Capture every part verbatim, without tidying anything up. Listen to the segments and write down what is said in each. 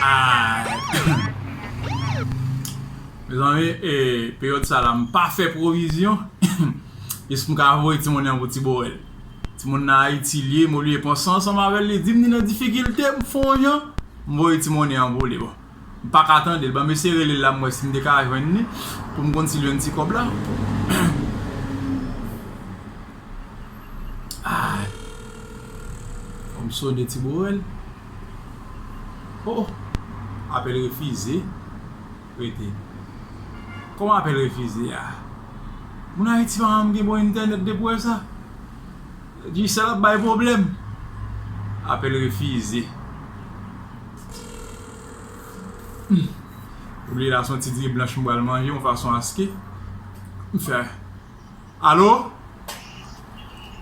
Ah. Mezanmi, e, peryòd sa la, m pa fè pwovizyon. Jis m ka voye ti monnen an pou Ti Borèl. Ti moun nan Ayiti li ye, m olye panse ansanm avè l, li di m li nan difikilte, m fè yon jan, m voye ti monnen an pou li. Bon, m pa ka tande l. Ban m eseye rele l la, m wè si m te ka jwenn li, pou m konn si l jwenn ti kòb la. Ay. Fò m sone Ti Borèl. Oh, oh. Apèl refize. Rete. Kòman apèl refize a? Moun Ayiti pa janm gen bon entènèt depi w wè sa. Digicel ap bay pwoblèm. Apèl refize. Hmm. Oublie la, se yon ti diri blanch m pral manje yon fason aske. M fè. Alo?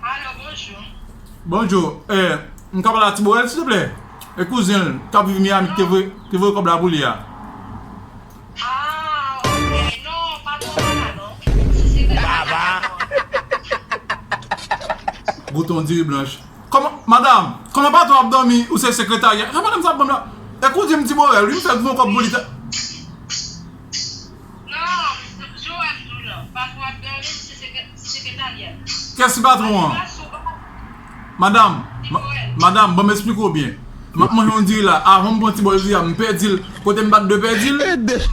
Alo, bonjou. Bonjou. Eh, m ka pale a Ti Borèl, silvouplè? E kouzen l k ap viv Miami ki te voye, ki voye kòb la pou li a. Ah, ok. Non, patwon pa la, non. Se sekretè a. Baba. Goute yon diri blanch. Kòman, madanm, kòman patwon ap dòmi, ou se sekretarya? Sa madanm sa ap ban m la? E kouzen m Ti Borèl, wi, m fèk voye kòb pou li. Non, Joel tou la. Patwon ap dòmi, se sekre-, sekretarya. Kiyès ki patwon an? Madanm, ma-, madanm, ban m esplike w byen. M ap manje yon diri la. Avan m pran ti bòl diri a, m pèdi l. Kote m bat de pèdi l,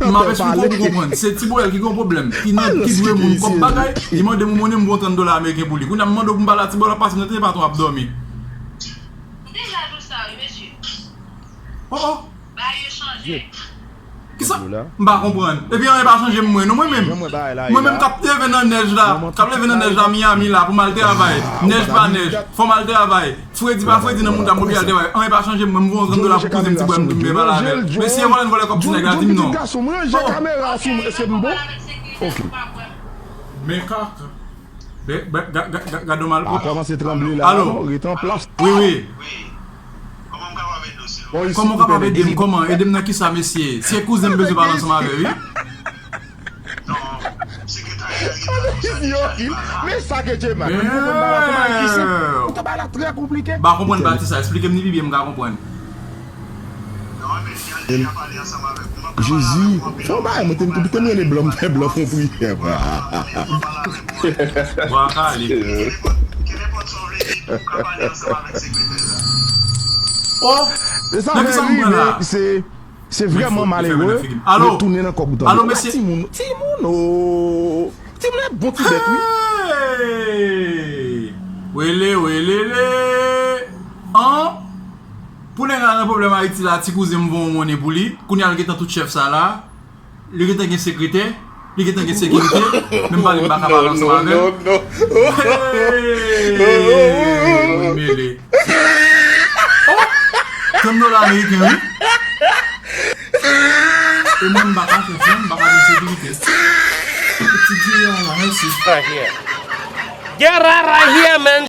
m ap esplike w pou konprann. Se Ti Borèl ki gen yon pwoblèm. Ki nan, ki dwe moun kòb bagay, li mande m yon monnen, m voye trant dola ameriken pou li. Kounye a m mande w pou m pale a Ti Borèl, w ap pase nan tenten patwon ap dòmi. Ou deja di w sa, wi, mesye. Oh, oh. Bagay yo chanje. Kisa? M pa konprann. Epi anyen pa chanje m mwen, non, mwen menm. Mwen menm k ap leve nan nèj la, k ap leve nan nèj la Miami la pou m al travay. Nèj pa nèj, fò m al travay. Fredi pa fredi nan mouda m pou m al travay. Anyen pa chanje m mwen, m voye yon trant dola pou kouzen m Ti Borèl m di m vle pale avè l. Mesye vòlè n vòlè kòb ti nèg la di m non. Ranje kamera sou mwen, èske m bon? Ok. Men kaka. Be, be, ga, ga, ga, gade w mal. A kòmanse tranble la, alo? Non, rete an plas. Wi, wi. Kòman w kapab ede m? Kòman? Ede m nan kisa, mesye? Se kouzen m bezwen pale ansanm avè, wi. Men sa ke Djema, men konprann bagay la, konprann bagay la trè konplike. Ba konprann ba ti sa, esplike m ni pi byen, m ka konprann. Jezi, fò bagay mwen te, te, te mwen blan, m fè blan fon priyè. Bwa kale. Oh, nan ki sa m pran la? Se, se vrèman malere. Alo? Retounen nan kòb ou tande. Alo, mesye? Timoun, timoun, oh. Timoun e bon ti bèt, wi. Hey! Wele, welele. An? Pou nèg la nan pwoblèm Ayiti la, ti kouzen m voye yon monnen pou li. Kounye a l gentan tout chèf sa la. Li gentan gen sekretè. Li gentan gen sekirite. Menm pale m pa ka pale ansanm avè l. Hey! Mwen mele. Oh! Trant dola ameriken, wi. E mwen m pa ka chèf non, m pa ka gen sekirite. Ti diri a la, mèsi. Right here. Get out right here, man.